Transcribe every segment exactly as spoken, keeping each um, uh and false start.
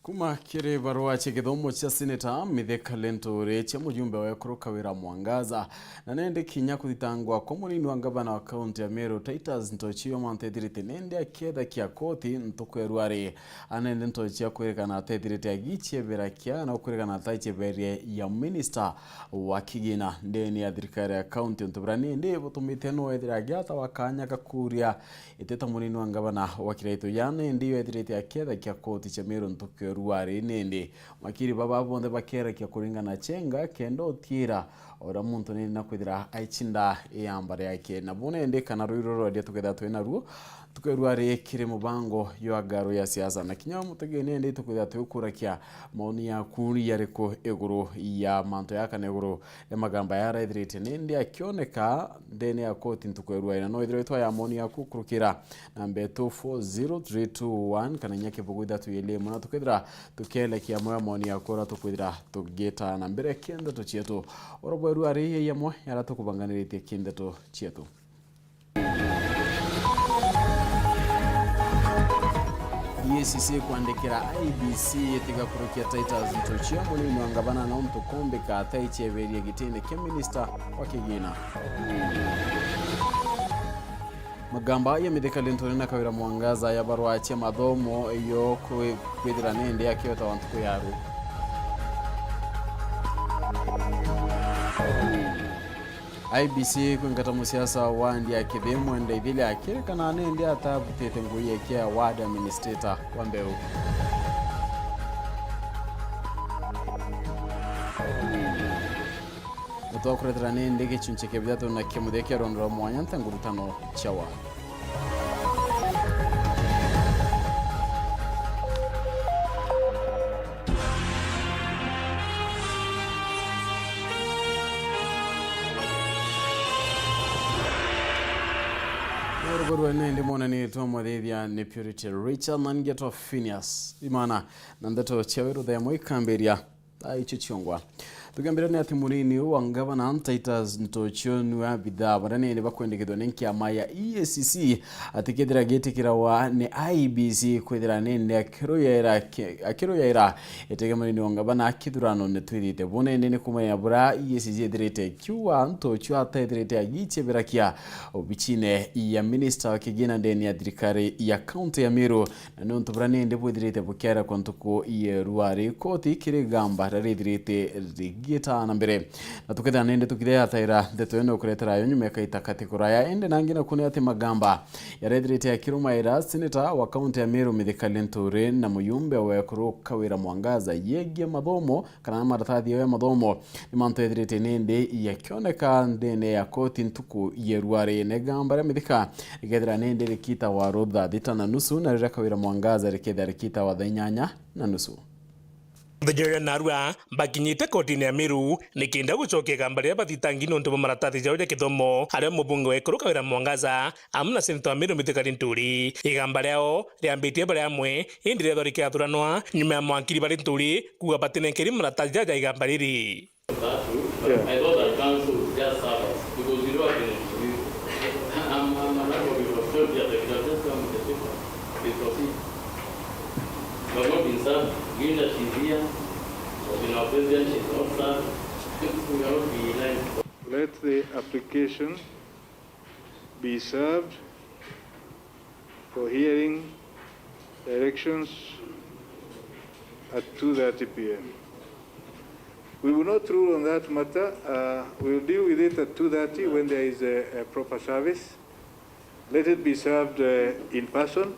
Kuma kiri barua cia githomo cia Seneta Mithika Linturi cia mujumbe wa ekuru Kawira Mwangaza, na nindi kinya kuthitangwa kwa munini wa ngavana wa kaunti ya Meru Titus Ntochio mantu ethirite nindi akietha kia koti ntuku ya ruari. Anende Ntochio akwirikana atethirite agichiebera kia na ukwirikana ataichieberie ya minista wa kigina ndeni ya thirikari ya kaunti, untu bura nindi butumite no ethira agiata wa kanya ga kuria iteta munini wa ngavana wa Kiraitu. Yana indi yo ethirite akietha kia koti cia Meru ntuku ya ruari, nindi makiri baba bonthe bakerekia kuringana chenga kenda utiira ura muntu nindi na kwithira aichinda iamba riake. Na buna indi kana rwiro rwaria tukethira twi naruo ntuku ya ruari kiri mubango jwa ngaro ya siasa. Na kinya mutegeni indi tukethira twikurakia maoni yaku yariku iguru ya mantu ya kana iguru ya magamba yaraithirite nindi akioneka ndene ya koti ntuku ya ruari. Na no ithirwe itwa ya maoni yaku kurukira namba two four zero three two one kana inya kibugu ithatu ili imwe, na tukethira tukielekia amwe ya maoni yaku ura tukwithira tugita na mbere kindeto cietu. Oro bweru ari yamwe yara tukubanganiritie kindeto cietu. E A C C kwandikira I E B C itiga kurukia Titus Ntochio munini wa ngavana nontu kumbika ataicheberia gitine kia minista wa kigina. Magamba ya Mithika Linturi na Kawira Mwangaza ya barua cia mathomo yo kwi-, kwithira nindi akiweta wa ntuku ya ru. I E B C kwingata musiasa wa Ndia Kithi Mwenda Ithili akiri kana nindi atabutite ngui yake ya ward administrator wa Mbeu. Na twakuretera nindi gichunchi kia bithatu na kia muthia kia rondo rwa mwanya nta ngurutano chawa. Rugo rwa nindi mwana ni twa mwathithia ni Purity Richard na ngetwa Phineas Imana, na ndeto cia wiruthe mwe ikambiria thaa icio ciongwa. Tukiambira ni ati munini wa ngavana Titus Ntochio niwe abithaa baria nene bakwendekethwa ni nkiama ya E A C C atikethira gitikirawa ni I E B C kwithira nene akiruyaira ki-, akiruyaira itege munini wa ngavana kithurano ni twithite. Bunene ni kumenya bura E A C C ithirite kiuga Ntochio atethirite agicheberakia obichine ya minista wa kigina ndeni ya thirikari ya kaunti ya Meru. Na ni untu buria nindi bwithirite bukiarekwa ntuku ya ruari, koti kiri gamba riria rithirite rigita na mbere. Na tukethira nindi tukithea ataira ndeto ino kuretera yo nyuma ikaita kati kuraya, indi nangi naku ni ati magamba yarethirite akirumaira seneta wa kaunti ya Meru Mithika Linturi na muyumbe wa ekuru Kawira Mwangaza yegie mathomo kana na maratathi yao ya mathomo ni mantu ethirite nindi yakioneka ndene ya koti ntuku ya ruari. Na igamba ria Mithika rikethira nindi rikitawa rutha thita na nusu, na riria Kawira Mwangaza rikethira rikitawa thaa inyanya na nusu. Muthenya uria narua bakinyite kotini ya Meru ni kenda gucokia igamba riria bathitangi niuntu bwa maratathi jao ja kithomo, aria mubunge wa ekuru Kawira Mwangaza amwe na seneta wa Meru Mithika Linturi. Igamba riao riambitie bari amwe, indi riethwa rikiathuranwa nyuma ya mawakiri ba Linturi kuuga batinenkeri maratathi jaja ja igamba riri. Yeah. I thought that council just serve us because you don't have any. I'm, I'm a member of the authority that they should have just come with the paper. They proceed. We have not been served. Given that she's here, but in our president, she's not served. We cannot be lying. Let the application be served for hearing directions at two thirty p m. We will not rule on that matter. Uh, we'll deal with it at two thirty when there is a, a proper service. Let it be served, uh, in person.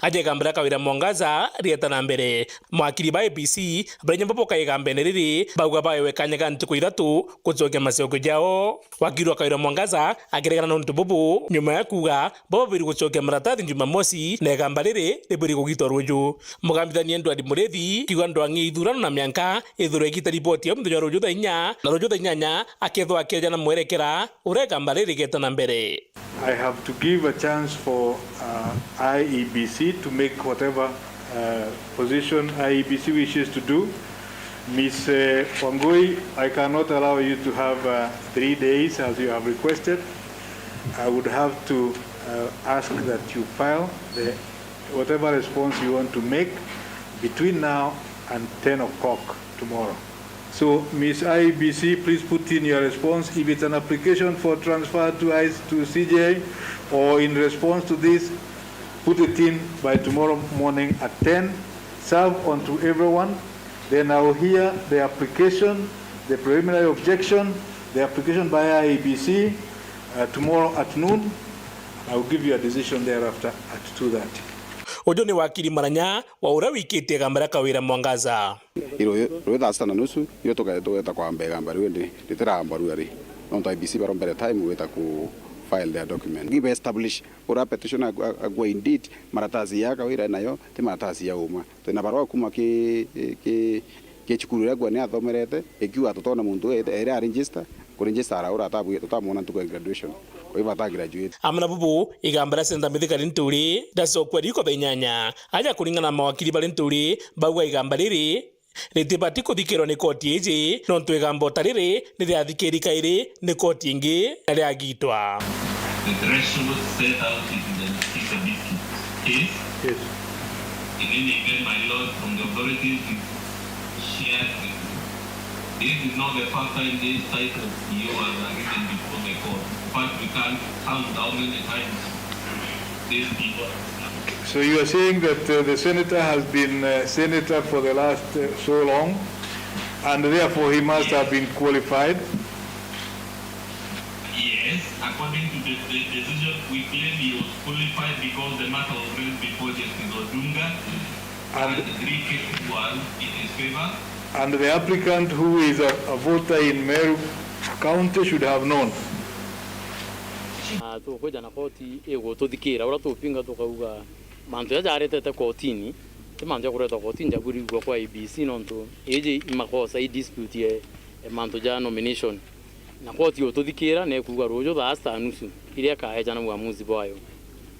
Aja igamba ria Kawira Mwangaza rieta na mbere, mawakiri ba A B C baria nyomba boka igambene riri bauga baewe kanya ga ntuku ithatu gucokia macokio jao. Wakiri wa Kawira Mwangaza akiregana na untu bubu nyuma ya kuuga bo babwiri gucokia maratathi Jumamosi na igamba riri ribwiri kugitwa ruju. Mugambithania Edward Murithi kiuga ndwang'i ithurano na mianka ithurwe igita riboti ya muthenya wa ruju thaa inya na ruju thaa inyanya akethwa akieja na mwerekera uria igamba riri rigeta na mbere. I have to give a chance for, uh, I E B C to make whatever, uh, position I E B C wishes to do. Miss, uh, Wangui, I cannot allow you to have, uh, three days as you have requested. I would have to, uh, ask that you file the, whatever response you want to make between now and ten o'clock tomorrow. So, Miss I E B C, please put in your response. If it's an application for transfer to I C, to C J I, or in response to this, put it in by tomorrow morning at ten. Serve on to everyone. Then I will hear the application, the preliminary objection, the application by I E B C, uh, tomorrow at noon. I will give you a decision thereafter at two thirty. Uju ni wakiri Maranya wa uria wikitie igamba ria Kawira Mwangaza. Iru, rwi thaa sita na nusu, iyo tuge-, tugeta kwamba igamba riu, indi ritiramba riu ari. Nontu I E B C barombere time gwita ku file their document. Give establish uria petition agwa, agwa indeed, maratasi ya Kawira nayo, ti maratasi ya uma. Twina barua kuma ki, ki, ki cukuru iria agwa ni athomerete, ikiuga tutona muntu eri, eri a register, ku register ara ura atabu-, tutamwona ntuku ya graduation. Kwa hivyo ata graduate. Amwe na bubu, igamba ria Senator Mithika Linturi, riacokua riko thaa inyanya. Aja kuringana na mawakiri ba Linturi, bauga igamba riri, ritibati kuthikirwa ni koti iji, nontu igamba o ta riri ni riathikiri kairi ni koti ingi na riagitwa. The threshold set out in the Mithika Linturi case. Yes. In any event, my lord, from the authorities we shared with you, this is not the first time this type of P O has arisen before the court. In fact, we can't count how many times these people have So you are saying that, uh, the senator has been, uh, senator for the last, uh, so long, and therefore he must have been qualified? Yes, according to the, the decision, we claim he was qualified because the matter was raised before Justice Odunga and, and three cases were in his favor. And the applicant, who is a, a voter in Meru County, should have known. Na tukwija na koti igututhikira, uria tupinga tukauga mantu jaja jaretete kotini, ti mantu ja kuretwa kotini ja kurigwa kwa I E B C, nontu iji i makosa i dispute e, e mantu ja nomination. Na koti igututhikira na ikuuga ruuju thaa sita na nusu iria ikaeja na uamuzi bwayo.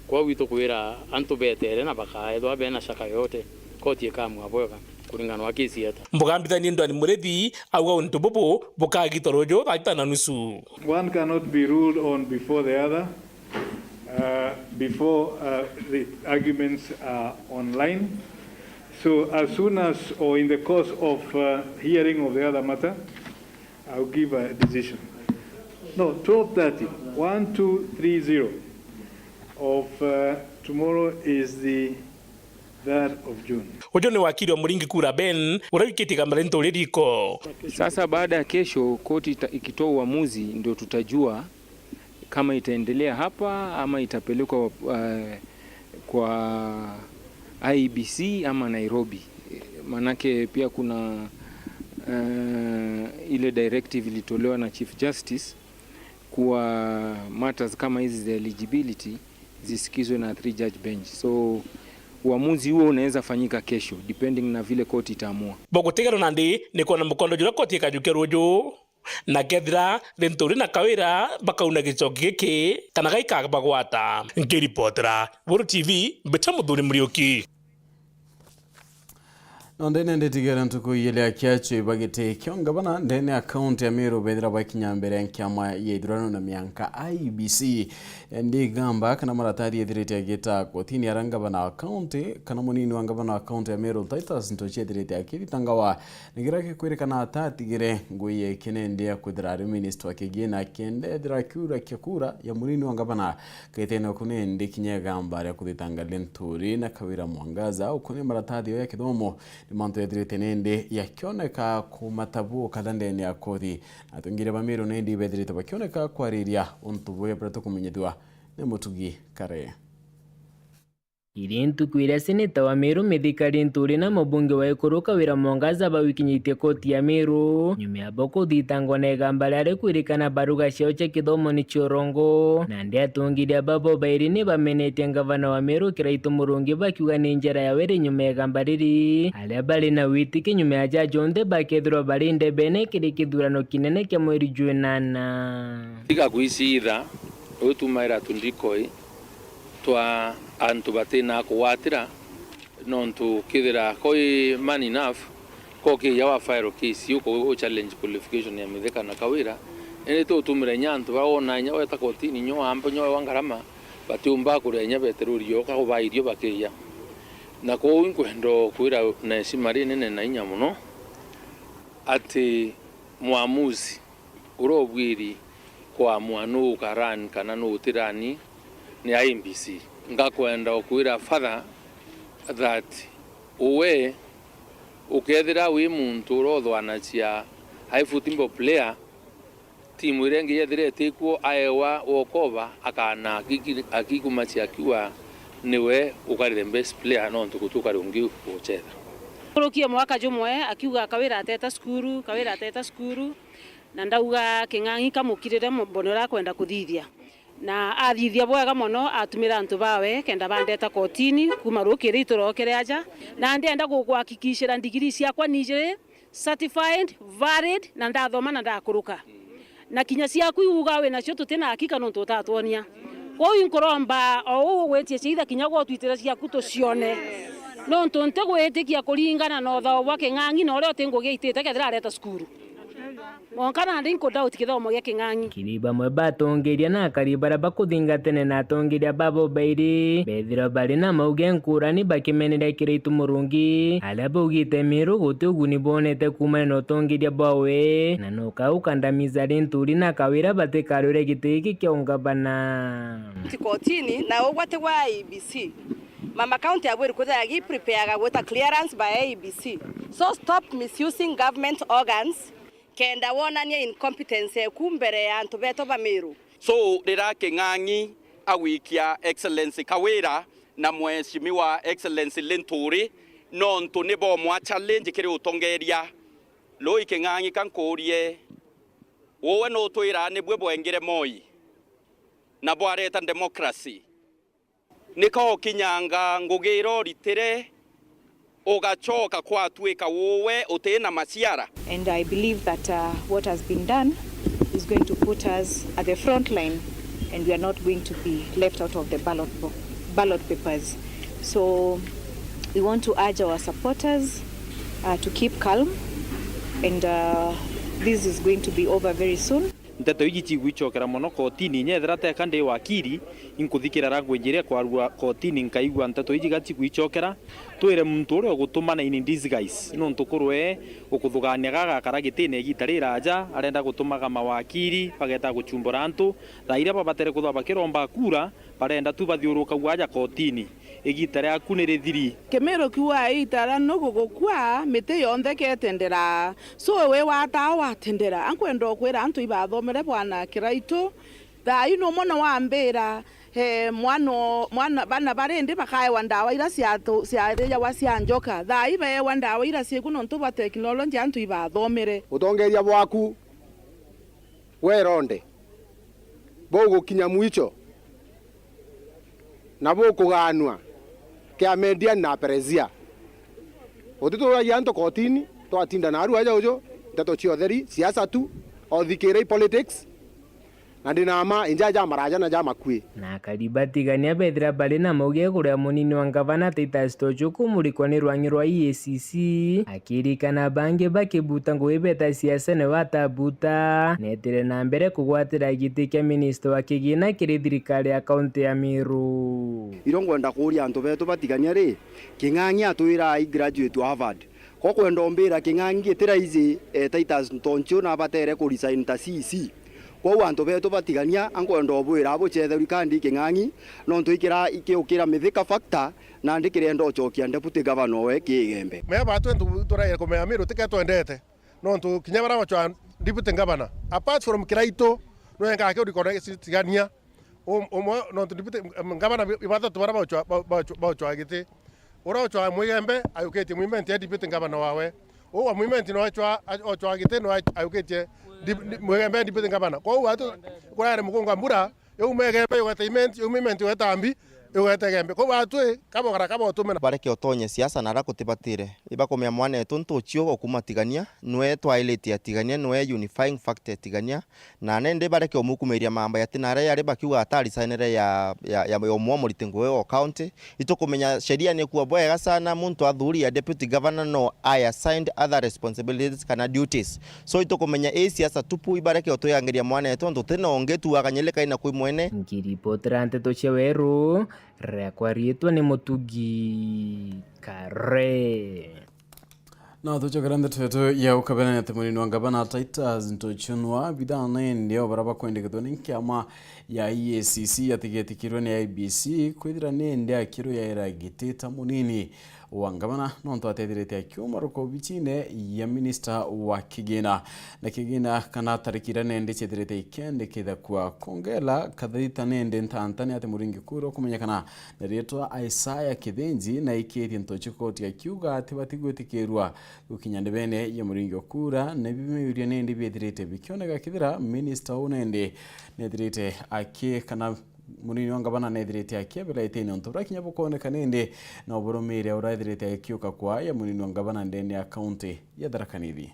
Kwou itukwira antu betere na bakaethwa bena shaka yoyote, koti ikamua bwega kuringana na kesi yeta. Mbuga mbithanie Ndwani Murithi auga untu bubu bukagitwa ruuju thaa sita na nusu. One cannot be ruled on before the other, uh, before, uh, the arguments are online. So as soon as, or in the course of, uh, hearing of the other matter, I'll give a decision. No, twelve thirty. One, two, three, zero of, uh, tomorrow is the third of June. Uju ni wakiri wa Muringi Kura Ben, uria wikitie igamba ria Linturi riko. Sasa baada ya kesho koti ita-, ikitoa uamuzi, ndio tutajua kama itaendelea hapa ama itapelekwa, eh, kwa I E B C ama Nairobi. Manake pia kuna, eh, ile directive ilitolewa na Chief Justice kuwa matters kama hizi za eligibility zisikizwe na three judge bench. So, uamuzi huo unaweza fanyika kesho, depending na vile koti itaamua. Bugutegerwa nandi ni kwona mukondo juria koti ikajukia ruuju. Na kethira Linturi na Kawira bakauna gicoki giki, kana gaikabagwata. Nkiripotera Weru T V, mbita Muthuri Muriuki. No ndene nditigere ntuku igiri akiacho iba giti kio ngavana ndene ya kaunti ya Meru bethira bakinya mbere ya nkiama ya ithurano na mianka I E B C. Ndigamba kana maratathi ethirite agita kotini ara ngavana wa kaunti kana munini wa ngavana wa kaunti ya Meru Titus Ntochi ethirite akithitangwa. Ni kiria gikwirikana ata atigire ngui ya ikenende ya kwithira ari minista wa kigina akienda ethira akiura kia kura ya munini wa ngavana. Kaitene uku ni ndi kinya igamba ria kuthitanga Linturi na Kawira Mwangaza ukunia maratathi ya kithomo ni mantu ethirite ni ndi yakioneka kumatabuka ndene ya kothi. Na atongeria ba Meru ni ndi bethirite bakioneka kwariria untu buya buria tukumenyithua ni Mutugi Kare. Iri ntuku iria seneta wa Meru Mithika Linturi na mubunge wa Ikuru Kawira Mwangaza bawikinyitie koti ya Meru, nyuma ya bo kuthitangwa na igamba ria rikwirikana baruga ciao cia kithomo ni cia urongo. Nandi atongeria babo bairi ni bamenetie ngavana wa Meru Kiraitu Murungi bakiuga ni njara yawe iri nyuma ya igamba riri, aria bari na witiki nyuma ya ja jonthe bakethirwa bari ndebene kiri kithurano kinene kia mweri jwa inana. Tiga gwicitha, uyu tumaira tundikoi twa antu batina kugwatira, nontu kethira ko i man enough, ko kiya wa file case, uko u challenge qualification ya Mithika na Kawira, indi ti utumira inya antu baria wona inya weta kotini, inya wamba, inya wewa ngarama, batiumba kuria inya beterurio, ka ubaa irio bakiya. Na kwoou inkwenda kwira na heshima rinene na inya mono ati mwamuzi uria ubwiri kwamua nu uka run kana nu uti run ni I E B C. Ngakwenda kwira further that uwe ukethira wi muntu uria uthwanagia ai football player, timu iria ingi yethira itikuo aewa walkover, akana akiki-, akikumacia akiuga niwe ukari the best player, nontu guti ukari ungi ugucetha. Nkurukie mwaka jumwe akiuga Kawira ateta cukuru, Kawira ateta cukuru, na ndauga King'ang'i kamukirire mo-, mbone uria akwenda kuthithia. Na athithia bwega mono, atumira antu bawe kenda bandeta kotini kuma rukiri iturokere aja, na ndienda gukuhakikishira ndigiri ciakwa ni ijiri certified, valid, na ndathoma na ndakuruka. Na kinya ciaku iu uga wi nacio tuti na hakika nontu utatwonia. Kwou inkuromba o uu ugwitie ciitha kinya gwa utwitire ciaku tucione. Nontu ntigwitikia kuringana na uthao bwa King'ang'i na uria uti ngugi aitite kethira areta cukuru. Mwanka nandi nkudoubt kithomo gia King'ang'i. Kiri bamwe batongeria na akari baria bakuthingatene na atongeria babo bairi, bethirwa bari na mauge nkurani bakimeneria Kiraitu Murungi, aria baugite Miru guti uguni bonete kuumania na utongeria bwawe, na nukau kandamiza ri Nturi na Kawira batikarwire giti giki kia ungavana. Ti kotini, na ugwati gwa I E B C. Mama County abwiri kwithira agi prepareaga gwita clearance by I E B C. So stop misusing government organs kenda wonanie incompetence eku mbere ya antu betu ba Miru. So, rira King'ang'i agwikia Excellency Kawira na Mheshimiwa Excellency Linturi, nontu ni bomwa challenge kiri utongeria. Lui King'ang'i, ka nkuurie, uwe nutwira nibwe bwengire Moi na bwareta democracy? Nika ukinyanga ngugi iria uritire, ugacoka kwatwika uwe uti na maciara? And I believe that, uh, what has been done is going to put us at the front line, and we are not going to be left out of the ballot bo-, ballot papers. So we want to urge our supporters, uh, to keep calm, and, uh, this is going to be over very soon. Nteto iji cigwicokera mono kotini. Inya ethira teka ndi wakiri, inkuthikira language iria ikwarua kotini, nkaigua nteto iji ga cigwicokera. Twire muntu uria ugutumana in disguise, nontu kurwe ukuthugania gagakara gitine igita riraja, arenda gutumaga mawakiri bageta guchumbura antu. Thaa iria babatere kuthwa bakiromba kura, barenda tu bathiurukagua aja kotini. Igita riaku ni rithiri. Kimiru kiuga igita ria nugu gukua, miti yonthe iketendera. So we wataa watendera. Ankwenda ukwira antu ibathomere bwana Kiraitu. Thaa ii numwe na wambira, eh, mwana, mwana, bana bari ndi bakaewa ndawa iria cia tu-, ciarijawa cia njoka. Thaa ii beewa ndawa iria cieku nontu bwa teknoloji antu ibathomere. Utongeria bwaku weronde bugukinya mwicho na bukugaanua kia Median na Perezia. Utituragia antu kotini, twatinda naru aja uju, nteto cia utheri, siasa tu, othikira i politics, na ndi na ma inja ja maraja na ja makui. Na akari batigania bethira bari na mauge iguru ya munini wa ngavana Titus Tochio kumurikwa ni rwang'i rwa E A C C, akirikana bangi bakibuta ngugi beta siasene watabuta, netire na mbere kugwatira giti kia minista wa kigina kiri thirikari ya kaunti ya Meru. Irio ngwenda kuuria antu betu batigania ri, King'ang'i atwira i graduate wa Harvard. Ko kwenda umbira King'ang'i gitira iji, eh, Titus Ntonchio na abatere ku resign ta C E C. Kwou antu betu batigania, ankwenda ubwira abucetherwi kandi King'ang'i, nontu ikira ikiukira Mithika factor, na ndikirenda ucokia deputy governor we Kiigembe. Mea batu antu turaire kumenya Miru tike twendete, nontu kinya bara bacwa deputy governor, apart from Kiraitu, nwenga akiurikona tigania. Um-, umwe, nontu deputy, um, ngavana bi-, bathatu bara bauchwa-, ba-, bauchwa-, bauchwa giti. Uria uchwa Mwigembe, ayukitie Mwimenti e deputy ngavana wawe. Uu wa Mwimenti no achwa, a-, ochwa giti no a-, ayukitie dip-, di-, Mwigembe e deputy ngavana. Kwou watu, kurare mukunga mbura, yaume Igembe yugete Imenti, yaume Imenti yugete Ambi, yugete Igembe. Kwou watu, kabogara kabotumena. Bareke utonye siasa na ara kutibatire. Ibakumenya mwanetu ntuchio okuma Tigania, nwe twailite ya Tigania, nwe unifying factor ya Tigania. Na nindi bareke umukumiria mamba ya tinaria yari bakiuga atari sainire ya, ya, ya, ya umwe muriti ngugi wa county. Itukumenya sheria ni kuo bwega sana, muntu athuri ya deputy governor no I assigned other responsibilities kana duties. So itukumenya ii siasa tupu, ibareke utwiangiria mwanetu, nontu tina ungi tu akanyeleka ina kwi mwene. Nkiripotera nteto cia Weru, Riakwa riitwa ni Mutugi Kare. Na tucokera ndeto yetu ya ukabelania ati munini wa ngavana Titus Ntuchu nwa bithana indi o bara bakwendekethwa ni nkiama ya E A C C atigetikirwe ni I B C kwithira ni indi akiruyera giti ta munini wa ngavana, nontu atethirite akiuma rukobicine ya minista wa kigina. Na kigina kana tariki iria nende ciethirite ikiandikithakua kongela kathita nende ntantani ati muringi kura ukumenyekana na riitwa Isaiah Kithinji na aikitie Ntuchu koti akiuga ati batigwitikirwa gukinya ndebene ya muringi wa kura, na biu miuria nindi biethirite bikioneka kethira minista uu nende nethirite aki kana munini wa ngavana nethirite akiebela itini untu buria kinya bukoneka nindi na uburumire uraethirite akiuka kwa ya munini wa ngavana ndene ya kaunti ya Tharaka Nithi.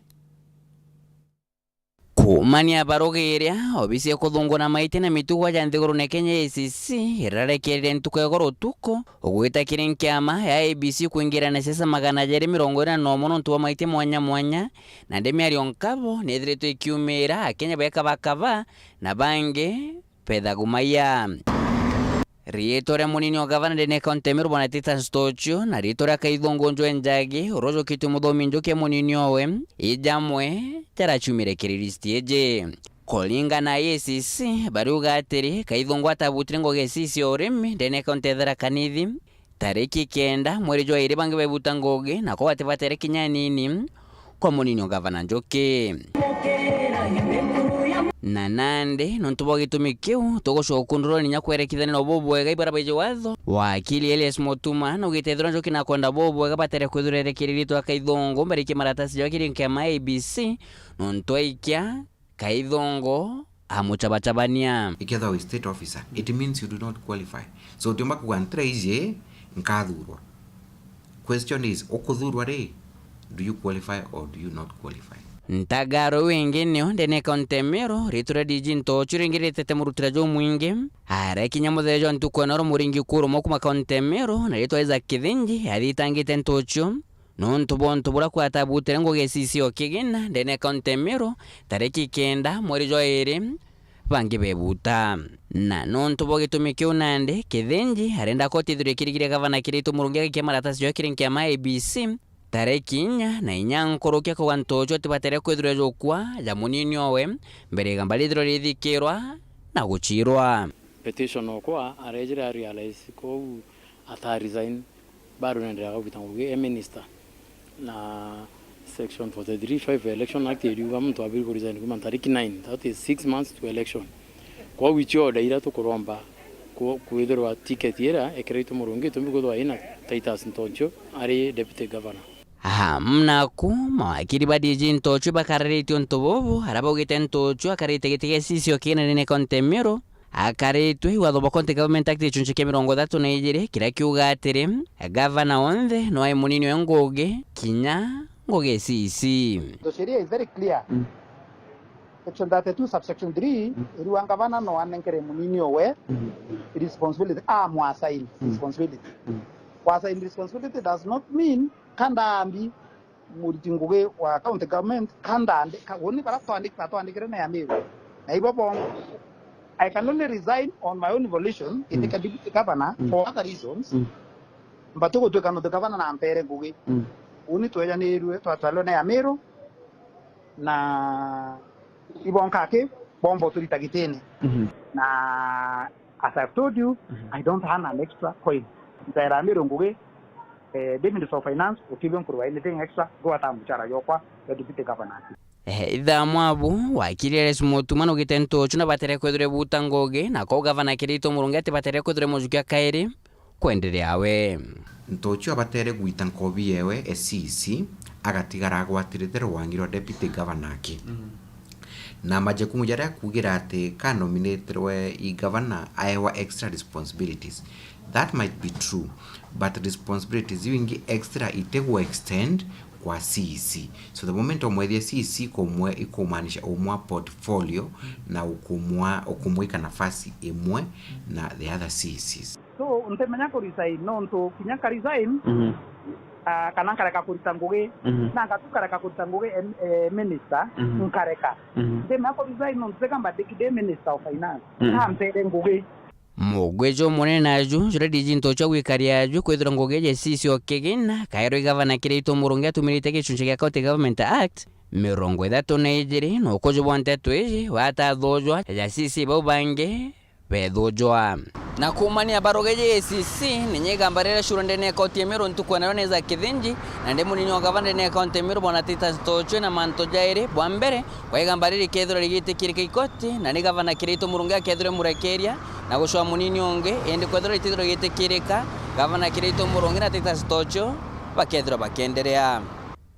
Kuumania barugiria, obisi ya kuthunguna maiti na mitugo ja nthigurune Kenya, A C C, irarekereria ntuku ya igoro utuku, ugwita kiri nkiama ya I B C kwingirana siasa magana jeri mirongo ina na umwe nontu bwa maiti mwanya mwanya, na ndi miario nkabo niithiritwe ikiumira Akenya bekabakaba, na bangi Petha Gumaya. Riitwa ria munini wa gavana ndene ya kaunti ya Meru, Bwana Titus Ntuchu, na riitwa ria Kaithungu Njwe Njagi, uria ujukitue muthomi njuki ya munini owe, ijamwe jaraciumire kiri listi iji. Kuringana na A C C, bariuga atiri, Kaithungu atabutire ngugi ya C C ya urimi ndene ya kaunti ya Tharaka Nithi, tariki kenda mweri jwa iri bangi bebuta ngugi, na ko batibatere kinya anini kwa munini wa gavana Njuki. Na nandi, nontu bwa gitumi kiu, tugucoka kundurwa ninya kwerekithania na bubwega ibara baiji watho. Wakili Elias Mutuma naugite ethirwa Njuki nakwenda bubwega batere kwithura irekereria riitwa Kaithungu mbarikie maratasi jao kiri nkema ya I E B C, nontu aikia Kaithungu amucabacabania. Ikethwa wi state officer, it means you do not qualify. So utiumba kuga ntira iji nkathurwa. Question is, ukuthurwa ri, do you qualify or do you not qualify? Ntagaro wingi nio ndene kaunti ya Meru, riitwa ria D G Ntochu ringi ritete murutira jumwingi. Arekinya muthenya jwa ntuku eno muringi kuru mwa kuma kaunti ya Meru, na riitwa Isaac Kithinji athitangite Ntochu. Nontu bwa untu buria kwatabutire ngugi ya C C o kigina ndene ya kaunti ya Meru, tariki kenda mweri jwa iri, bangi bebuta. Na nontu bwa gitumi kiu nandi, Kithinji arenda koti ithurwe ikirigiria gavana Kiraitu Murungi agakia maratasi jao kiri nkiama ya I E B C, tariki inya na inya nkuruki akauga Ntochu atibatere kwithirwa jukwa ja munini owe mbere igamba rithirwe rithikirwa na gucirwa. Petition okwa arejire a realize kou ata resign, bado naendelea kugita ngugi e minister. Na section forty-three five Election Act iriuga muntu abiri ku resign kuma tariki nine, that is six months to election. Kwa which order ira tukuromba ku-, kwithirwa ticket ira ekeretwe Murungi itumbi kwithirwa ina Titus Ntochu ari deputy governor. Aha, mnaku, mawakiri ba D G Ntochu bakararitie untu bubu, ara baugite Ntochu akarite giti gia C C o kigina ndene kaunti ya Meru, akaritwe i watho bwa County Government Act gicunci kia mirongo ithatu na ijiri, kiria kiuga atiri, gavana onthe no ai munini we ngugi, kinya ngugi ya C C. The sheria is very clear. Mm. Section thirty-two subsection three, mm, iriuga gavana no anenkere munini owe, mm, responsibility, amwasaini, mm, responsibility. Mm. Kwasaini responsibility does not mean kandambi muriti ngugi wa county government, kandandi-, ka-, uni bara twandiki-, batwandikire na ya Meru. Na ibo bongo. I can only resign on my own volition, giti, mm, kia deputy governor, mm, for other reasons. Mm. Mbati gutwika no the governor na mpere ngugi. Mm. Uni twejanirue, twatwalwe na ya Meru, na ibonka aki, bombo turita gitini. Mhm. Na as I've told you, mhm, I don't earn an extra coin. Ntaira Meru ngugi, eh, ndi Minister of Finance, utibe nkurwa anything extra, ngwata muchara yokwa ya deputy governor. Eh, ithaa mwabu, wakiri Elias Mutuma naugite Ntochu na batere kwithirwa buta ngugi, na ko gavana Kiraitu Murungi ati batere kwithirwa mujukia kairi kwenderea we. Ntochu abatere gwita nkobi yewe e C C, agatigara agwatirite rwangi rwa deputy governor aki. Mm. Na majukumu jaria akugira ati ka nominatirwe i governor aewa extra responsibilities. That might be true, but responsibilities iu ingi extra itigwa extend kwa C C. So the moment omwethia C C kumwe, ikumaanisha umwa portfolio na ukumwa, ukumwika nafasi imwe na the other C Cs. So, ntimenya ku resign, nontu kinya nka resign, mhm, ah, kana nkareka kurita ngugi, mhm, na ngatu nkareka kurita ngugi, em-, eh, minister, mhm, nkareka. Mhm. Ntimenya ku resign, nontu teka mbandiki ndi minister of finance. Mhm. Na mpere ngugi. Mugwiji umunene naju, juria D G Ntocho agwikaria aju kwithirwa ngugi ya J C C o kigina, kairwa i gavana Kiraitu Murungi atumirite gicunci gia County Government Act mirongo ithatu na ijiri, na ukuju bwa nteto iji watathujwa, ja J C C bau bangi bethujwa. Na kuumania barugi ja A C C, ni nyo igamba riria ciurwa ndene ya koti ya Meru ntuku ya nario ni za kithinji, na ndi munini wa gavana ndene ya kaunti ya Meru, Bwana Titus Ntocho, na mantu jairi. Bwa mbere, kwa igamba riri rikethirwa rigitikirika i koti, na ni gavana Kiraitu Murungi akethirwa murekeria, na gucwa munini ungi, indi kwethirwa ritithirwa rigitikirika, gavana Kiraitu Murungi na Titus Ntocho bakethirwa bakienderea.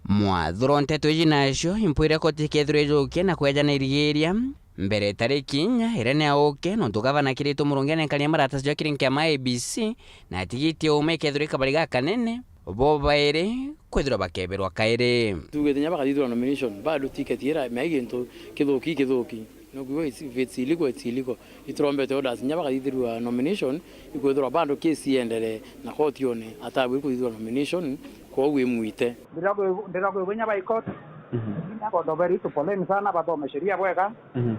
Mwathuro nteto iji nacio, impwire koti ikethirwa ijukie na kwejana irigiria mbere ya tariki inya iria ni auke, nontu gavana Kiraitu Murungi anenkania maratasi jwa kiri nkiama A B C, na atigitie uuma ikethirwa i kabari gakanene, bo bairi kwithirwa bakebirwa kairi. Tugite nya bakathithirwa nomination, bado ticket ira mea gintu kithuki, kithuki. Nokwigua it's, if it's illegal, it's illegal. Iturombete orders nya bakathithirwa nomination, ikwithirwa bado case iendelee na koti one atabwiri kuthithirwa nomination, kwou imwite. Ndira kwi-, ndira kwigua inya by court. Mhm. Inya kondo very to poleni sana, bathome sheria bwega. Mhm.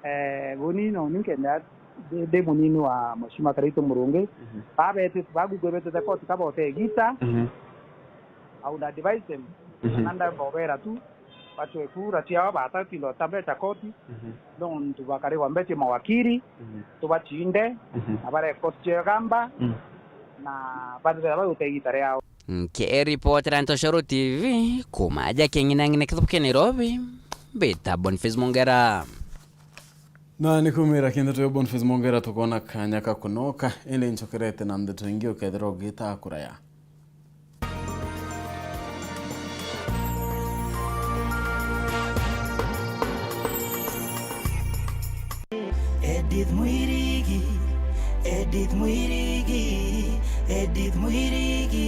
Eh, guni no ni nkenda ndi, ndi munini wa Mheshimiwa Kiraitu Murungi. Mhm. Babetite, bagugwe betite koti kabote gita. Mhm. I would advise them. Mhm. Na ndabobera tu, bacwe kura ciao, batatinda utambeca koti. Mhm. Nontu bakarigwa mbeti mawakiri, mhm, tubacinde, mhm, na barekosi ciegamba, mhm, na bathithira bagute igita riao. Nkiripotera Ntoshoro T V, kuuma aja King'inang'ina kithubu kia Nairobi, mbita Boniface Mongera. Na ni kumira kintu twi Boniface Mongera, tukona kanya ka kunoka, indi ncokerete na ndeto ingi ukethira ugita kuraya. Edith Mwirigi, Edith Mwirigi, Edith Mwirigi.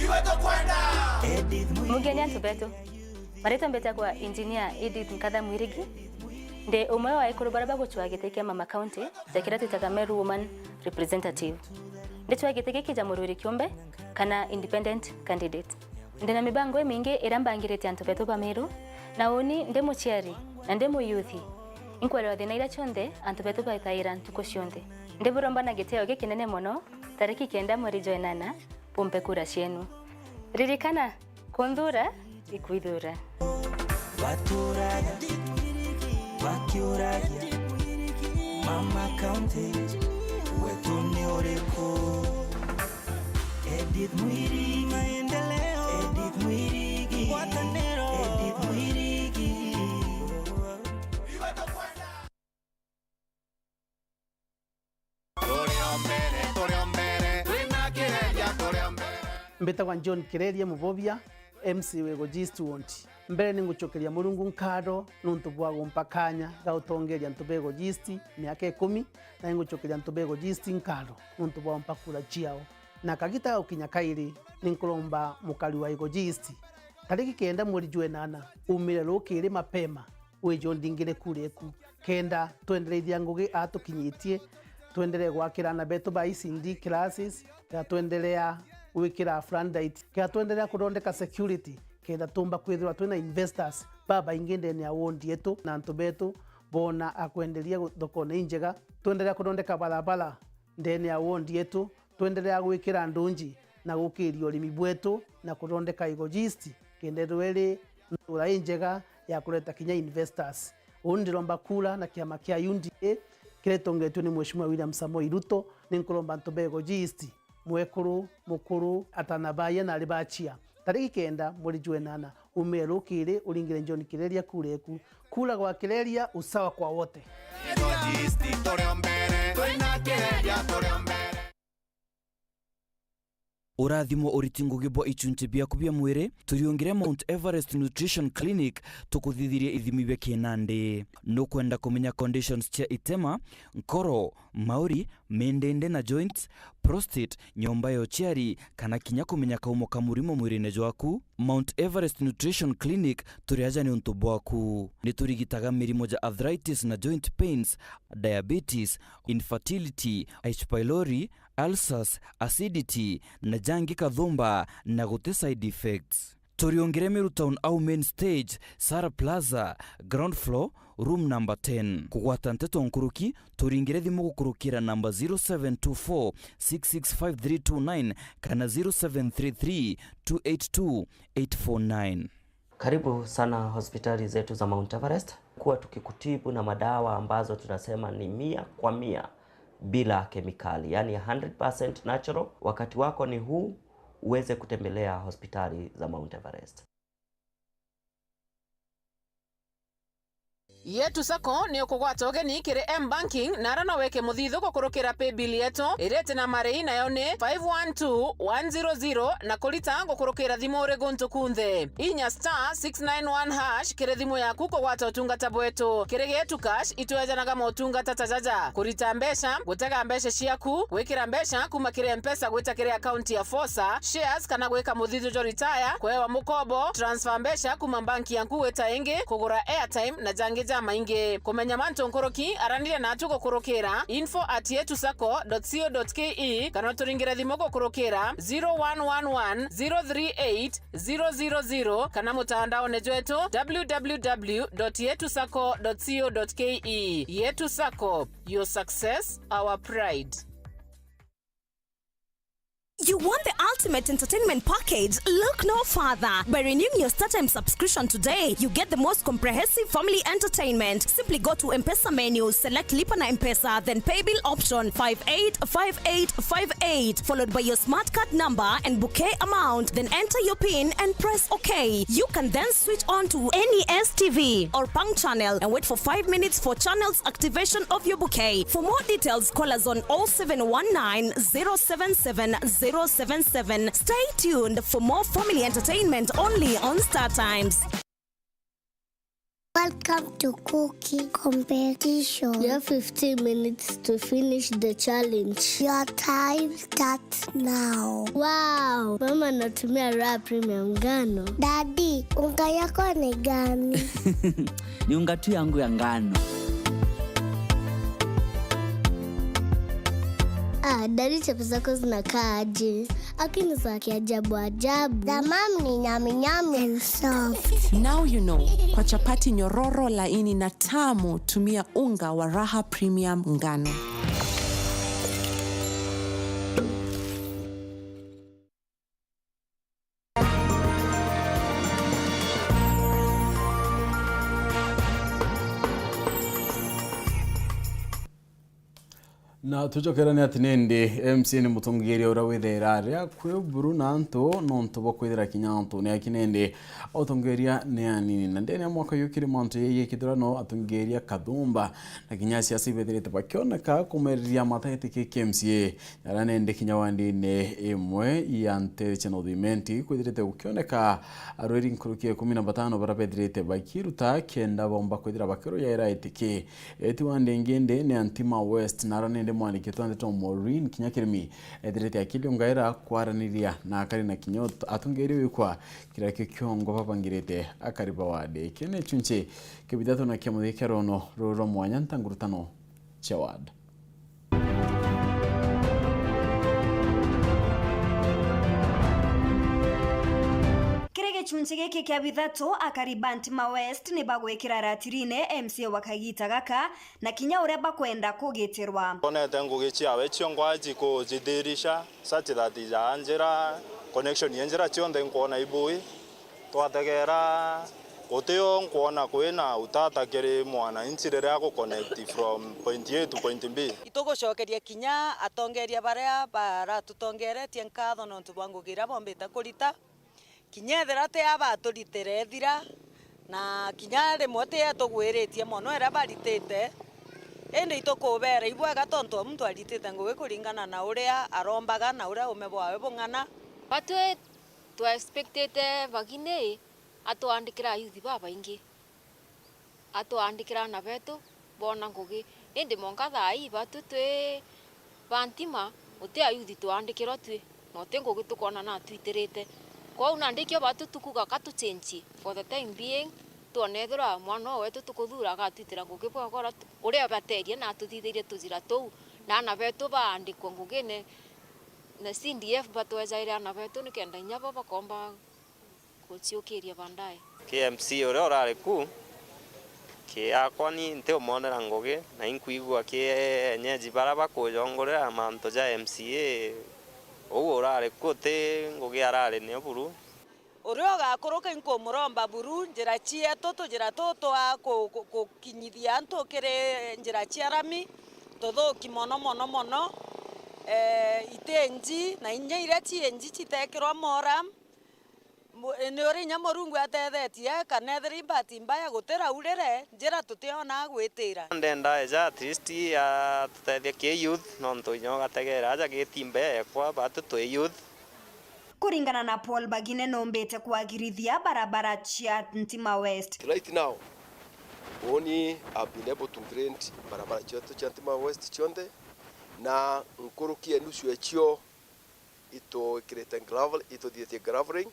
Iwe tukwenda. Edith Mwirigi. Mugeni antu betu. Maritwa mbitagwa Engineer Edith Nkatha Mwirigi. Ndi umwe wa ekuru baria bagucwaa giti kia Mama County ja kiria twitaga Meru Woman Representative. Ndicwaa giti giki ja murwiri kiumbe kana independent candidate. Ndi na mibango imingi iria mbangirite antu betu ba Meru, na uni ndi muciari na ndi muyuthi, inkwerewa thina iria cionthe antu betu baithaira ntuku cionthe. Ndiburomba na gitio gikinene mono, tariki kenda mweri jwa inana, bumpe kura cienu. Ririkana, kunthura ikwithura. Baturaga bakiuragia, Mama County, wetu ni uriku? Edith Mwirigi, maendeleo. Edith Mwirigi, ngwataniro. Edith Mwirigi. Turi o mbere, turi o mbere, twina Kireria, turi o mbere. Mbitagwa John Kireria Mubobia, M C wa Igoji East Ward. Mbere ni ngucokeria Murungu nkatho nuntu bwa gumpa kanya ga utongeria antu ba Igoji East miaka ikumi, na ni ngucokeria antu ba Igoji East nkatho nuntu bwa gumpa kura ciao. Na kagita gukinya kairi, ni nkuromba mukari wa Igoji East, tariki kenda mweri jwa inana, umire rukiri mapema, wije undingire kura eku, kenda twendereithia ngugi aa tukinyitie, twenderee gwakira aana betu ba E C D classes, kenda twenderea gwikira floodlight, kenda twenderea kuthondeka security, kenda tumba kwithirwa twina investors babaingi ndene ya ward yetu, na antu betu boona a kwenderia gu-, thokone injega, twenderea kuthondeka barabara ndene ya ward yetu, twenderea gwikira ndunji na gukiria urimi bwetu na kuthondeka Igoji East, kenda ithirwa iri ntura injega ya kureta kinya investors. Uu ndiromba kura na kiama kia U D A kiria gitongetue ni Mheshimiwa William Samoei Ruto. Ni nkuromba antu ba Igoji East, mwekuru, mukuru, atana baaya na ari bachia, tariki kenda mweri jwa inana, umire rukiri uringire John Kireria kura eku. Kura kwa Kireria, usawa kwa wote. Urathimo uriti ngugi bwa ichunchi biaku bia mwiri, turiungire Mount Everest Nutrition Clinic tukuthithirie ithimi bia kinandi. Nukwenda kumenya conditions cia itema, nkoro, mauri, mindindi na joints, prostate, nyomba ya uciari, kana kinya kumenya kaumo ka murimo mwirine jwaku? Mount Everest Nutrition Clinic turi aja niuntu bwaku. Niturigitaga mirimo ja arthritis na joint pains, diabetes, infertility, H pylori, ulcers, acidity, na jangi kathumba, na guti side effects. Turiungire Meru Town au main stage, Sara Plaza, ground floor, room number ten. Kugwata nteto nkuruki, turingire thimu gukurukira namba zero seven two four six six five three two nine kana zero seven three three two eight two eight four nine. Karibu sana hospitali zetu za Mount Everest. Kuwa tukikutibu na madawa ambazo tunasema ni mia kwa mia bila kemikali, yani hundred percent natural. Wakati wako ni huu uweze kutembelea hospitali za Mount Everest. Yetu Sacco ni ukugwata ugeni kiri M-Banking na ara no wike muthithu gukurukira paybill yetu irite na marii, nayo ni five one two one zero zero, na kurita gukurukira thimu uri guntu kunthe. Inya star six nine one hash kiri thimu yaku kugwata utungata bwetu. Kiri Getu Cash itwejanaga motungata ta jaja: kurita mbeca, gutega mbeca ciaku, gwikira mbeca kuma kiri Mpesa gwita kiri akaunti ya Fosa, shares kana gwika muthithu jwa retire, kwewa mukobo, transfer mbeca kuma banki yaku gwita ingi, kugura airtime na jangi jamaingi. Kumenya mantu nkuruki, araniria natu gukurukira info at yetu sacco dot co dot ke kana uturingire thimu gukurukira zero one one one zero three eight zero zero zero kana mutandaone jwetu w w w dot yetu sacco dot co dot ke. Yetu Sacco, your success, our pride. You want the ultimate entertainment package? Look no further. By renewing your StarTimes subscription today, you get the most comprehensive family entertainment. Simply go to M-Pesa menu, select Lipa na M-Pesa, then paybill option five eight five eight five eight, followed by your smart card number and bouquet amount. Then enter your pin and press OK. You can then switch on to any S T V or Pang channel and wait for five minutes for channels activation of your bouquet. For more details, call us on oh seven one nine zero seven seven zero seven seven. Stay tuned for more family entertainment only on StarTimes. Welcome to cooking competition. You have fifteen minutes to finish the challenge. Your time starts now. Wow, mama anatumia Raha Premium ngano. Daddy, unga yako ni gani? Ni unga tu yangu ya ngano. Ah, daddy, chapo zako zinakaa aje? Lakini za kiajabu ajabu. Za mam ni nyami nyami and soft. Now you know, kwa chapati nyororo, laini na tamu, tumia unga wa Raha Premium ngano. Na tucokerane ati nindi M C A ni mutongeria uria withaira ari akui buru na antu nontu bwa kwithira kinya antu ni aki nindi utongeria ni anini. Na ndene ya mwaka uyu kiri mantu yeye kithurano atongeria kathumba na kinya siasa ibethirite bakioneka kumereria mata giti ki M C A. Ara nende kinya wandine imwe ya Nteere cia North Imenti kwithirite gukioneka arwiri nkuruki ya ikumi na batano bara bethirite bakiruta kenda bomba kwithira bakiruyaira itiki. Eti wandi ingi ndi ni Antima West, nara nende mwandiki twa ndeto Maureen kinya kirimi ethirite akiliungaira kwaraniria na akari na kinya atongeria wikwa kiria kio kiongo babangirite akari ba wadi. Kio ni chunche kibithatu na kia muthia kia rono ruru rwa mwanya ntangurutano cia wadi. Kiri gichunchi giki kia bithatu, akari ba Ntima West ni bagwikira ratirine M C A wa kagita gaka na kinya uria bakwenda kugitirwa. Twonete ngugi ciawe ciongo aji kujithirisha such that ya njira, connection ya njira cionthe nkwona ibui. Twategera, gutio nkwona kwina utata kiri mwananchi riria agu connect from point A to point B. Itugucokeria kinya atongeria baria baratutongeretie nkatho nontu bwa ngugi iria bombite kurita. Kinya ethira ti a baturitire ithira, na kinya rimwe ti a tugwiritie mono iria baritite, indi itukubera ibwega tontu o muntu aritite ngugi kuringana na uria arombaga na uria uume bwawe bung'ana. Batwi twa expectite Vagini atwandikire ayuthi babaingi, atwandikire aana betu boona ngugi. Indi mwanka thaa ii batwi twi ba Ntima, guti ayuthi twandikirwe twi, na uti ngugi tukoona na atwitirite. Kwou nandi ikio batwi tukuga ka tuchenji for the time being, twone ethirwa mwana uu wetu tukuthuura agatwitira ngugi bwega uria tu-, uria abateerie na atuthithirie tujira tuu, na aana betu baandikwe ngugine, na C D F batwejaire aana betu nikenda inya bo bakomba Guciukiria baadaye. Ki M C A uria urari ku, ki akwa ni ntiumonera ngugi, na inkwigua ki enyeji baria bakujongorera mantu ja M C A uu urari ku, ti ngugi arari nio buru. Uria ugakuruka inkumuromba buru njira cietu, tujira tutwa ku- ku- gukinyithia antu kiri njira cia rami, tuthuki mono mono mono, ee, iti nji, na inya iria ci nji citekirwa moram. Ni uri inya Murungu atethetie, kana ethira i bahati mbaya gutiraurire, njira tutiona gwitira. Ndenda eja at least atutethie ki youth, nontu inya ugategera aja giti mbea ekwa, batu twi youth. Kuringana na Paul Bagine, numbite kwagirithia barabara cia Ntima West. Right now, uuni have been able to drain barabara cietu cia Ntima West cionthe, na nkuruki ya nusu ecio itwikirite gravel, ituthitie graveling,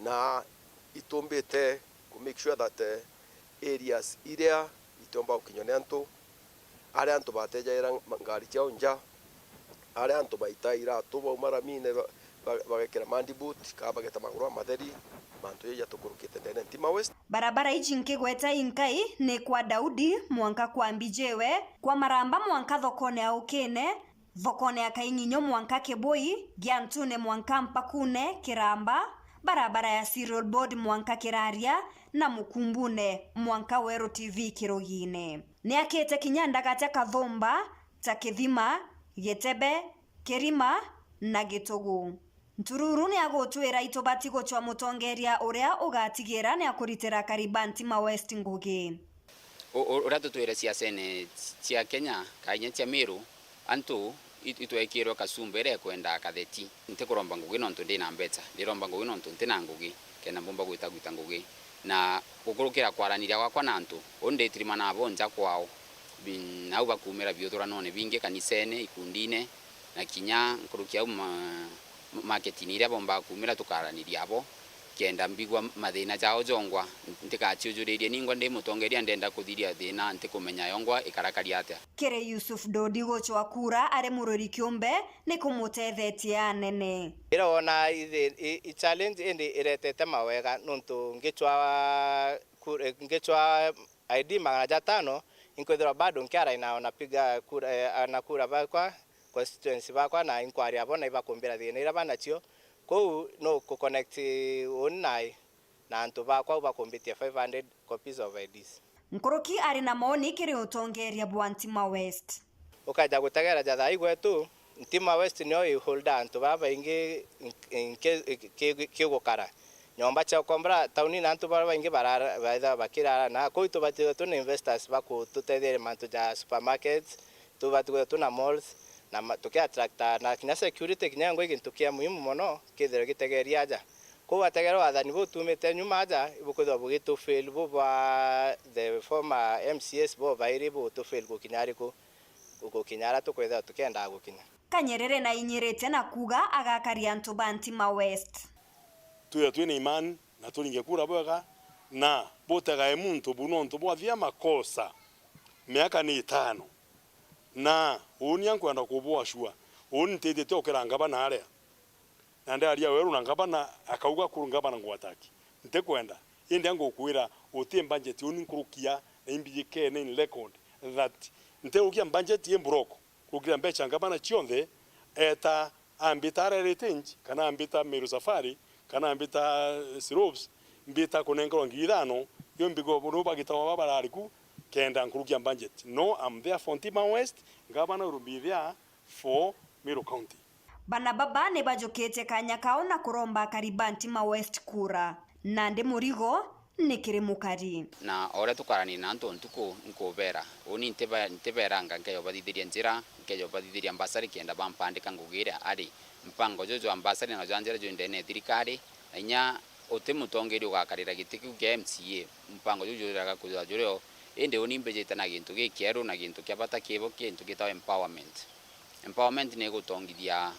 na itumbite ku make sure that, eh, areas iria itiumba gukinywa ni antu, aria antu batejaira ngari ciao nja, aria antu baita iratu bauma ramine ba- ba- bagekira mandi boot, kana bageta maguru amatheri, mantu jau jatukurukite ndene Ntima West. Barabara iji nkigweta inkai ni kwa Daudi mwanka kwa Mbijiwe, kwa Maramba mwanka thokone ya Ukine, thokone ya Kaing'inyo mwanka Kibui, Giantune mwanka Mpakune, Kiramba, barabara ya Cereal Board mwanka Kiraria, na Mukumbune mwanka Weru T V Kirugine. Niakite kinya ndagatia kathumba ta Kithima, Gitebe, Kirima na Gitugu. Ntururu niagutwira itubati gucwa mutongeria uria ugatigira niakuritira akari ba Ntima West ngugi. U- u- Uria tutwire ciacene cia Kenya, kana inya cia Miru, antu i- itwekirwe kacumba iria ikwenda katheti. Ntikuromba ngugi nontu ndi na mbeca, ndiromba ngugi nontu nti na ngugi, kenda mbumba gwita gwita ngugi. Na gukurukira kwaraniria gwakwa na antu, uu nditirimana nabo nja kwao, bi- nau bakumira biuthuranone bingi, kanisene, ikundine, na kinya nkuruki au ma- maketini iria bombaga kumira tukaraniria abo, kenda mbigua mathina jao jongwa, ntikaciujuririe. Ningwa ndi mutongeria, ndenda kuthiria thina, ntikumenya yongwa ikarakari atia. Kiri Yusuf Dodi gucwa kura ari mururi kiumbe ni kumutethetie anene. Ira wona ithi- i- i challenge indi iretete mawega, nontu ngicwa kura- ngicwa I D magana jatano, inkwithirwa bado nkiara ina napiga kura, eh, na kura bakwa, constituency bakwa, na inkwaria abo na ibakumbira thina iria banacio. Kou no ku connect uni nai na antu bakwa au bakumbitie five hundred copies of I Ds. Nkuruki ari na maoni kiri utongeria bwa Ntima West. Ukaja gutegera ja thaa igwetu, Ntima West nio iholda antu baa baingi nki- nki- ki- ki- kigukara. Nyomba cia ukombora tauni na antu baria baingi barara- baithawa bakirara, na kuu itubatithwe twina investors bakututetheria mantu ja supermarkets, tubatithwe twina malls, na ma- tuki attract na kinya security, kinya yongwa i gintu kia muhimu mono kithirwe gitegeria aja. Kou ategere wathani buu tumite nyuma aja, ibukwithirwa bugitufail buu bwa the former M C As bo bairi bugutufail gukinya ariku? Gukinya aria tukwithirwa tukiendaa gukinya. Kanyerere nainyirite na kuuga agakaria antu ba Ntima West. Twithirwa twina imani na turinge kura bwega, na butegae muntu bu nontu bwathia makosa miaka ni itano. Na uuni ankwenda kubwa sure, uuni ntithite ukira ngavana aria. Na ndaria weru na ngavana, akauga kuru ngavana ngwataki. Ntikwenda, indi angukwira uti budget uni nkurukia na imbijikene in record that ntirukia budget i block, kurukira mbeca ngavana cionthe, eta ambita aria Ritenji, kana ambita Meru Safari, kana ambita Slopes, mbita kunenkerwa ngiri ithano, yo mbigo no bagitawa baba barariku, kenda nkurukia budget. No, I'm there for Ntima West, ngavana will be there for Meru County. Bana baba ni bajukitie kanya kao na kuromba akari ba Ntima West kura, nandi murigo ni kiri mukari. Na o uria tukarania na antu ntuku, nkubera, uuni ntibe- ntiberanga, nkeja ubathithiria njira, nkeja ubathithiria mbasari kenda bampandika ngugi iria ari. Mpango juju jwa mbasari na jwa njira jwi ndene ya thirikari, na inya uti mutongeria ugakarira giti kiu kia M C A, mpango juju juraga kwithirwa juri o. Indi uuni mbijite na gintu gikieru na gintu kia bata kibo, gintu gitawa empowerment. Empowerment ni igutongithia,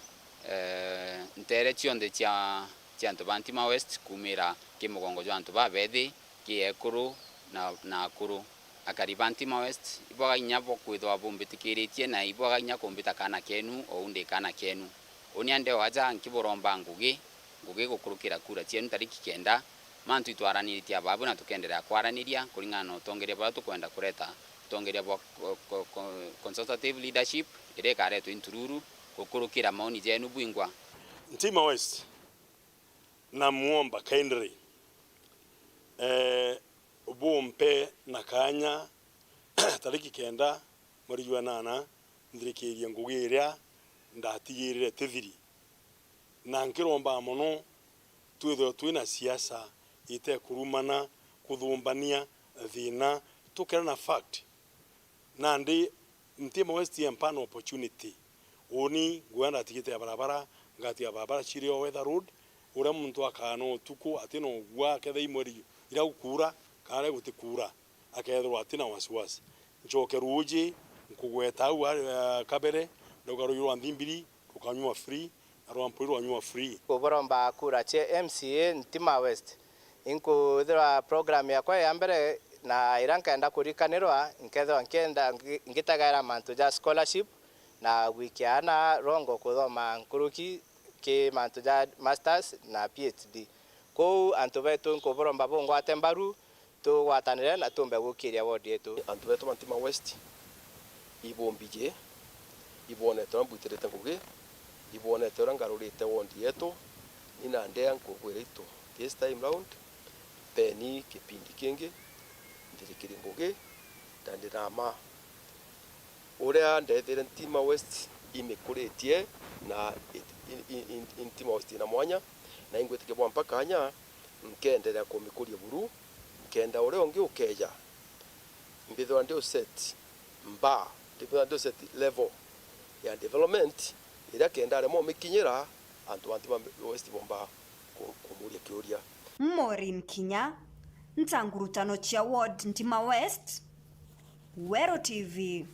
eh, nteere cionthe cia, cia antu ba Ntima West, kuumira ki mugongo jwa antu babethi, ki ekuru na, na akuru. Akari ba Ntima West, ibwaga inya bwa kwithwa bumbitikiritie na ibwaga inya kumbita kaana kenu, ou ndi kaana kenu. Uni andeo aja nkiburomba ngugi, ngugi gukurukira kura cienu tariki kenda, mantu itwaranitie ababu na tukenderea kwaraniria kuringana na utongeria buria tukwenda kureta, utongeria bwa co-, co-, co-, consultative leadership iria ikaretwa intururu gukurukira maoni jenu bwingwa. Ntima West, namuomba kindly, eh, bumpe na kanya tariki kenda mweri jwa nana nthirikirie ngugi iria ndatigirire tithiri. Na nkiromba mono twithirwe twina siasa itekurumana, kuthumbania thina, tukirana fact. Nandi Ntima West empa an opportunity. Uni nguya ndatigite ya barabara, ngatiga barabara ciri o weather road, uria muntu akana utuku atina ugua, kethira i mweri ira gukuura, kana gutikuura, akethirwa atina wasiwasi. Ncoke ruuji, nkugweta au, ah, kabere, ndauga ruuji rwa Nthimbiri rukanyua free, na rwa Mpuri rwanyua free. Kuburomba kura cia M C A Ntima West. Inkwithirwa program yakwa ya mbere na iria nkenda kurikanirwa, nkethirwa nkienda ngi-, ngitagaira mantu ja scholarship na gwikia aana rongo kuthoma nkuruki ki mantu ja masters na P H D. Kwou antu betu nkuburomba bungwate mbaru, tugwatanire na tumbe gukiria ward yetu. Antu betu ba Ntima West, ibumbiji, ibwonete uria mbwitirite ngugi, ibwonete uria ngarurite ward yetu, ni nandi nkubwira itu, this time round, peni kipindi kingi, ndirikiri ngugi, na ndirama. Uria ndethire Ntima West imikuritie na it-, in, in, in, in Ntima West ina mwanya, na ingwitikia bwampa kanya, nkenderea kumikuria buru, nkenda uria ungi ukeja, mbithirwa ndi uset mba, mbithirwa ndi uset level ya development iria kenda aremwa umikinyira, antu ba Ntima West bomba ku-, kumuria kiuria. Maureen Kinya, nta ngurutano cia ward Ntima West, Weru T V.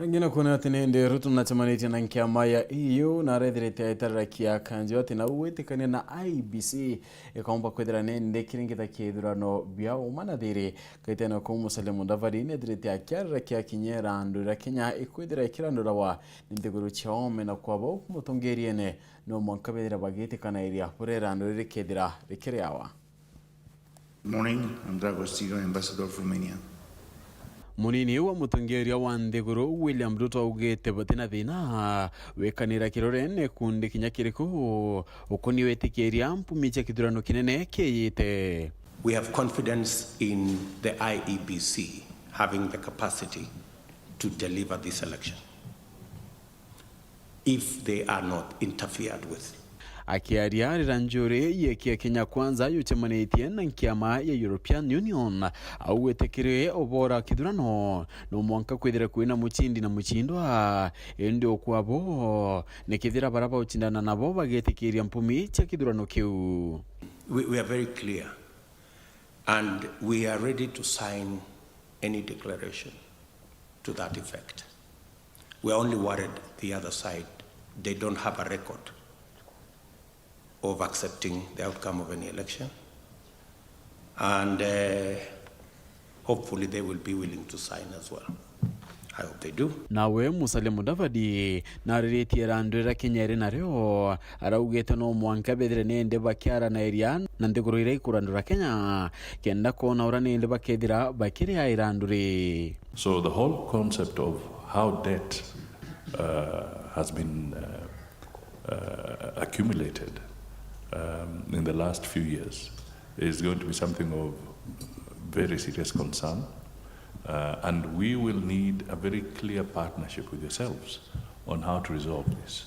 Ngina kuona ati ni ndi Ruto nacemanitie na nkiama ya E U na arethirite aitarira kia kanjo ati nau gwitikania na I E B C ikaumba kwithira ni ndi kiringita kithurano bia uma na thiri. Kaitene kuu Musalia Mudavadi nethirite akiarira kia kinya irandu riria Kenya ikwithira ikirandurawa ni nthiguru cia oome na kwabo mutungiriene no mwanka bethira bagitikaniria buria irandu riri rikethira rikiriawa. Morning, I'm Dragos Tigo, Ambassador of Romania. Munini wa mutongeria wa nthiguru William Ruto augite batina thina wikanira kirorene kundi kinya kiriku ukuni witikiria mpumi cia kithurano kinene kiyite. We have confidence in the I E B C having the capacity to deliver this election if they are not interfered with. Akiaria rira njuri yeki ya Kenya Kwanza yucemanitie na nkiama ya European Union, augite kiri ubora kithurano no mwanka kwithire kwina mucindi na mucindwa, indi ukwabo ni kethira bara baucindana nabo bagetikiria mpumi cia kithurano kiu. We, we are very clear and we are ready to sign any declaration to that effect. We are only worried the other side, they don't have a record of accepting the outcome of any election, and, uh, hopefully they will be willing to sign as well. I hope they do. Nawe Musalia Mudavadi nariritie irandu riria Kenya iri nario, araugite no mwanka bethire nindi bakiaranairia na nthiguru iria ikurandura Kenya kenda kwona uria nindi bakethira bakiria irandu ri. So the whole concept of how debt, uh, has been, uh, uh, accumulated, um, in the last few years is going to be something of very serious concern, uh, and we will need a very clear partnership with yourselves on how to resolve this,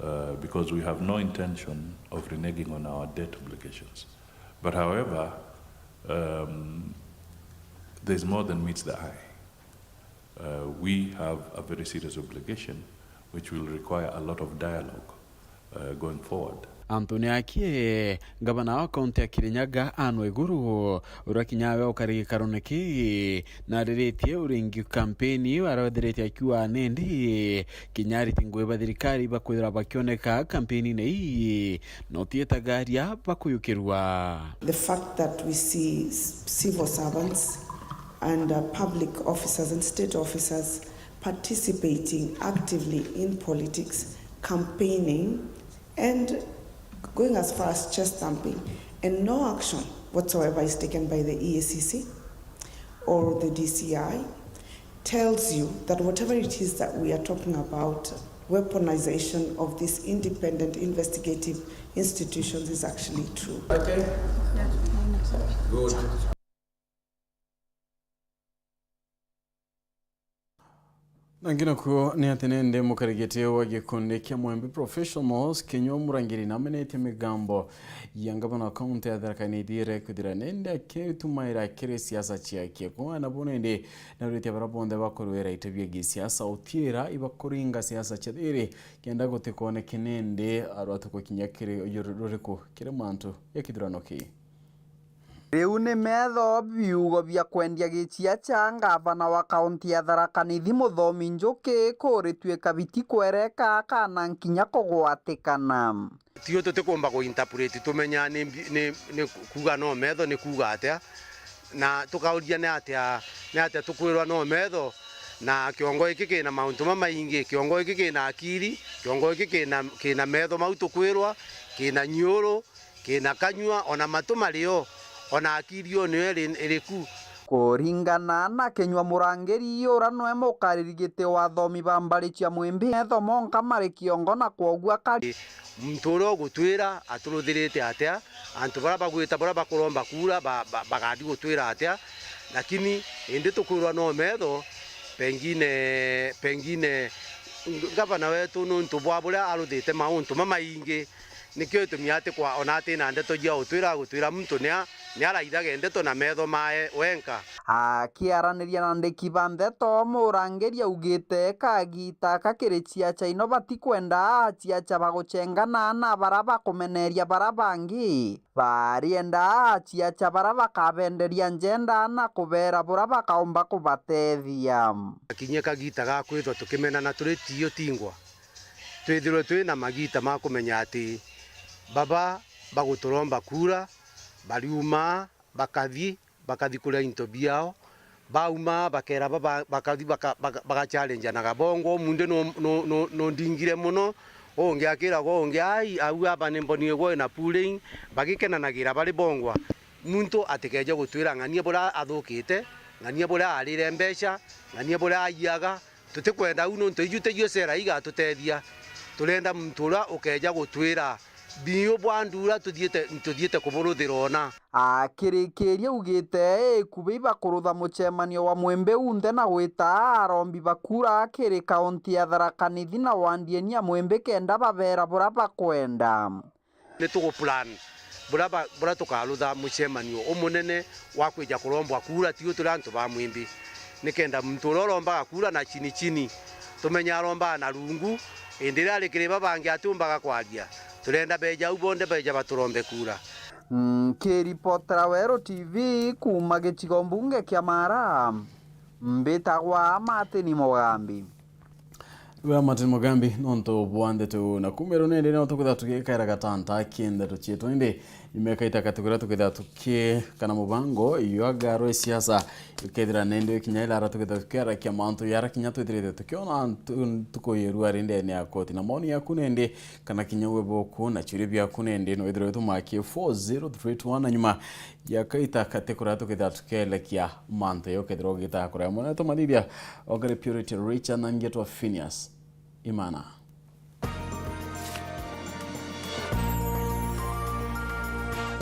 uh, because we have no intention of reneging on our debt obligations. But however, um, there's more than meets the eye. Uh, we have a very serious obligation which will require a lot of dialogue, uh, going forward. Anthony Akie, ngavana wa kaunti ya Kirinyaga, Anne Waiguru, uria kinya we ukari gikarone kii, nariritie uringi kampeni, arethirite akiuga nindi kinya ariti ngugi ba thirikari bakwithirwa bakioneka kampeni-ini ii, no tietagaria bakuyukirua. The fact that we see s-, civil servants and uh, public officers and state officers participating actively in politics, campaigning, and going as far as chest thumping, and no action whatsoever is taken by the E A C C or the D C I, tells you that whatever it is that we are talking about, weaponization of these independent investigative institutions is actually true. Okay. Good. Na ngina kuo ni ati nindi mukarigiti wa gikundi kia Mwembe Professionals, Kinyua Murangiri, namenetie migambo ya ngavana wa kaunti ya Tharaka Nithi iria ikwithira nindi akitumaira kiri siasa ciake. Kumana na bu nindi nauritie baria bonthe bakurwira iti bia gisiasa utiira ibakuringa siasa cia thiri, kenda gutikoneke nindi arwatuko kinya kiri uyu ruriku kiri mantu ya kithurano kii. Riu ni metho biugo bia kwendia gichia cha ngavana wa kaunti ya Tharaka Nithi Muthomi Njuki kurituika bitikwereka kana nkinya kugwatikana. Tio tutikumba ku interpret tumenya ni mbi-, ni, ni kuuga no metho ni kuuga atia, na tukauria ni atia, ni atia tukwirwa no metho, na kiongo giki kina mauntu mamaingi, kiongo giki kina akiri, kiongo giki kina, kina metho mau tukwirwa, kina nyiuru, kina kanyua, ona matu mario, ona akiri yo niyo iri, iriku. Kuringana na Kinyua Murangiri, ura nwe mukariri giti wa athomi ba mbari cia Mwimbi, metho monka mari kiongo na kwoguo akari. Muntu uria ugutwira aturuthirite atia, antu baria bagwita, baria bakuromba kura, ba, ba, bagathi gutwira atia, lakini indi tukwirwa no metho, pengine, pengine ngavana wetu nuntu bwa buria aruthite mauntu mamaingi, nikio gitumi atikwa ona atina ndeto cia gutwira, agutwira muntu nia, niaraithage ndeto na metho mae wenka. Akiaraniria na andiki ba ndeto, Murangiri augite kagita kakiri ciaca ino batikwenda aciaca bagucengana na bara bakumeneria bara bangi. Barienda aciaca bara bakabenderia njenda na kubera bura bakaumba kubatethia. Akinyie kagita ga kwithwa tukimenana turi tiyo tingwa, twithirwe twi na magita ma kumenya ati baba baguturomba kura, bariuma, bakathi, bakathi kuria into biao, bauma, bakera baba, bakathi, baka-, baka-, bagachallengeanaga. Bongwa, umunthi nu-, nu-, nu-, nundingire mono, ungi akiraga ungi, "Ai, au aba ni mbonire gwe na pooling," bagikenanagira bari bongwa. Muntu atikeje gutwira ng'ania buria athukite, ng'ania buria arire mbeca, ng'ania buria aiyaga, tutikwenda u nontu iju tiju cera igatutethia. Turenda muntu uria ukeja gutwira biu bwa nduura tuthiite, tuthiite kuburuthira ona. Akirikiria augite ikubi bakurutha mucemanio wa Mwimbi unthe na gwita arombi ba kura kiri kaunti ya Tharaka Nithi na wandieni ya Mwimbi kenda babera buria bakwenda. Ni tuguplan buria ba-, buria tukarutha mucemanio umunene wa kwija kurombwa kura, tiyo turi antu ba Mwimbi, nikenda muntu uria urombaga kura na chini chini, tumenye arombaga na rungu, indi riria ari kiri babangi atiumbaga kwaria. Turenda beja au bonthe beja baturombe kura. Nkiripotera Weru T V kuuma gicigo mbunge kia Mara, mbitagwa Martin Mugambi. Wea Martin Mugambi, nontu bwa ndeto na kumiro nindi no tukwitha tugikaira gatanta ki ndeto cietu, indi nyuma ya kaita kati kuria tukwitha tuki-, kana mubango ywa garo ya siasa, ikethira nindi kinya ilara tukwitha tukiarakia mantu yara kinya twithirite tukiona ntu-, ntuku ya irua ri ndene ya koti. Na maoni yaku nindi, kana kinya ugwe boku na ciuria biaku nindi, no withirwe witumakie four zero three two one, na nyuma ya kaita kati kuria tukithira tukielekia mantu yo kethira ugita kuria mwana tumathithia ogere Purity Richard na ngetwa Phineas Imana.